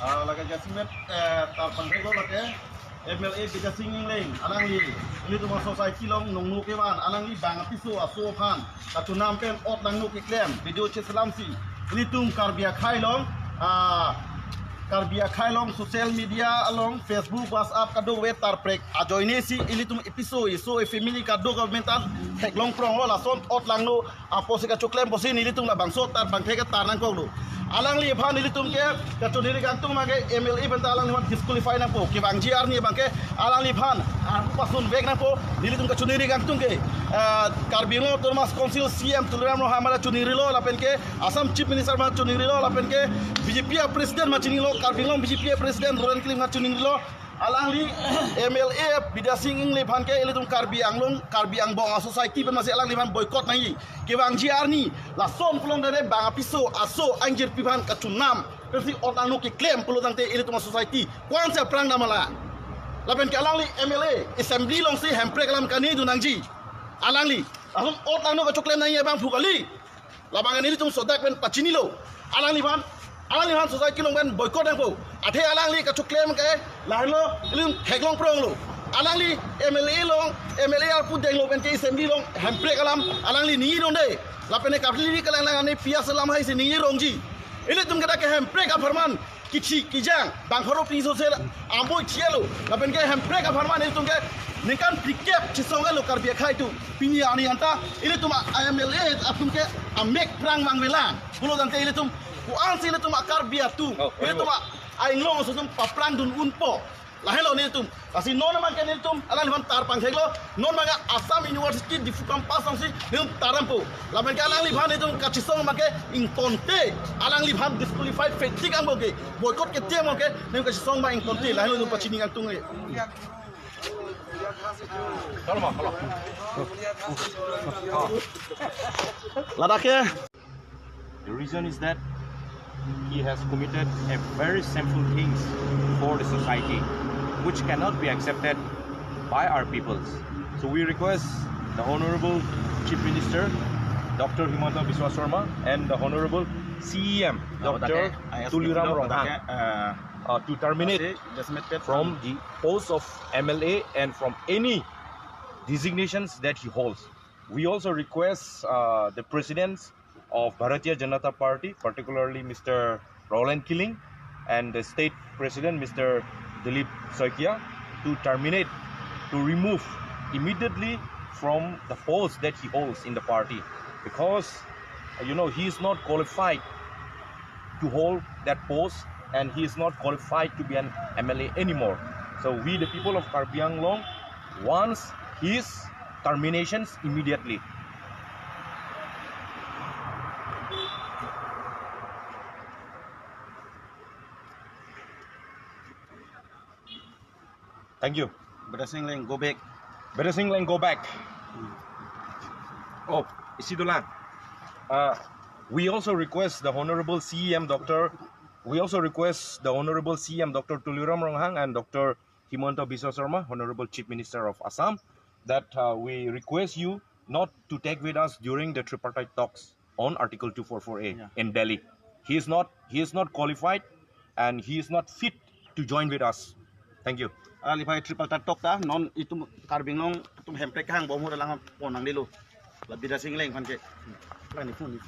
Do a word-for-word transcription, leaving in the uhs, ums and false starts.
Ah, lake jasemet, eh, tar pangthek lo lake M L A Bidya Sing Engleng, alangli ilitum a-society along nongno kevan, alangli bang apiso aso aphan kachonam pen ot langno keklem video cheselamsi ilitum Karbi akhei along, ah, Karbi akhei along social media along, Facebook, WhatsApp kadokave tarprek ajoine si ilitum episo eso e-family kadokave mentan theklong prong lo, lason ot langno apotsi kachoklem pusi nelitum labangso tar pangthek tar nangkoklo. Alangliphan nelitum ke kachiningri kangtung abangke M L A pen ta alangliphan disqualify nangpo. Kevangji arni abangke alangliphan arpu pasun vek nangpo. Nelitum kachiningri kangtung ke, ah, Karbi Anglong Autonomous Council C E M Tuliram Ronghang mara chiningrilo lapen ke Assam Chief Minister mara chiningrilo lapen ke B J P a-president mara chiningrilo, Karbi Anglong B J P a-president Roland Killing mara chiningrilo. Alangli M L A Bidya Sing Engleng aphan ke ilitum Karbi Anglong, Karbi angbong a-society pen masi alangliphan boycott nangji. Kevangji arni lason pulote bang apiso aso angjirpi aphan kachonam pensi ot langno keklem pulo tangte ilitum a-society ko-ansi aphrang dam ma la? Lapen ke alangli M L A, assembly alongsi hemprek alam kaningje dun nangji. Alangli lason ot langno kachoklem nangji abang phu kali. Labang nelitum sodak pen pachinilo. Alangliphan, alangliphan society along pen boycott nangpo. Athe alangli kachoklem ke lahenlo, ilitum theklong pronglo. Alangli M L A along, M L A arpu denglo pen ke assembly along hemprek alam alangli ningje dunde. Lapen ke kapli kalang lang ane pias alam haisi ningje rongji. Ilitum ke dak ke hemprek apharman kithi kijang bang pharo pinso se ambo chielo. Lapen ke hemprek apharman ilitum ke ningkan phlikep chesong lo Karbi akhei atum. Pini arni anta ilitum a-M L A atum ke amek prang vangvelang. Pulo tangte ilitum ko-ansi ilitum a-Karbi atum, oh, ilitum a-inglong aso atum paphrang dun unpo. Lahenlo nelitum. Lasi non abangke nelitum alangliphan tar pangtheklo. Non abangke Assam University Diphu campus alongsi nelitum tar dampo. Lapen ke alangliphan nelitum kachesong abangke ingtonte alangliphan disqualified fatigue abangke, boycott kethe abangke nelitum kachesong abang ingtonte. Lahenlo nelitum pachini kangtung e. Ladak ke. The reason is that he has committed a very shameful things for the society, which cannot be accepted by our peoples. So we request the Honorable Chief Minister, Doctor Himanta Biswa Sarma, and the Honorable C E M, Doctor Tuliram Ronghang, uh, to terminate from the post of M L A and from any designations that he holds. We also request, uh, the presidents of Bharatiya Janata Party, particularly Mister Roland Killing and the state president, Mister Dilip Saikia, to terminate, to remove immediately from the post that he holds in the party, because, uh, you know, he is not qualified to hold that post, and he is not qualified to be an M L A anymore. So we, the people of Karbi Anglong, wants his terminations immediately. Thank you. Bidya Sing Engleng, go back. Bidya Sing Engleng, go back. Oh, isi dolang. Uh, we also request the Honorable C E M Doctor, we also request the Honorable C E M Doctor Tuliram Ronghang and Doctor Himanta Biswa Sarma, Honorable Chief Minister of Assam, that, uh, we request you not to take with us during the tripartite talks on Article two four four A, yeah, in Delhi. He is not, he is not qualified and he is not fit to join with us. Thank you. Alangliphan tripartite talk ta non itum Karbi Anglong atum hemprek kehang bom ho lang pon nanglelo. La Bidya Sing Engleng aphan ke. Lani phone ni.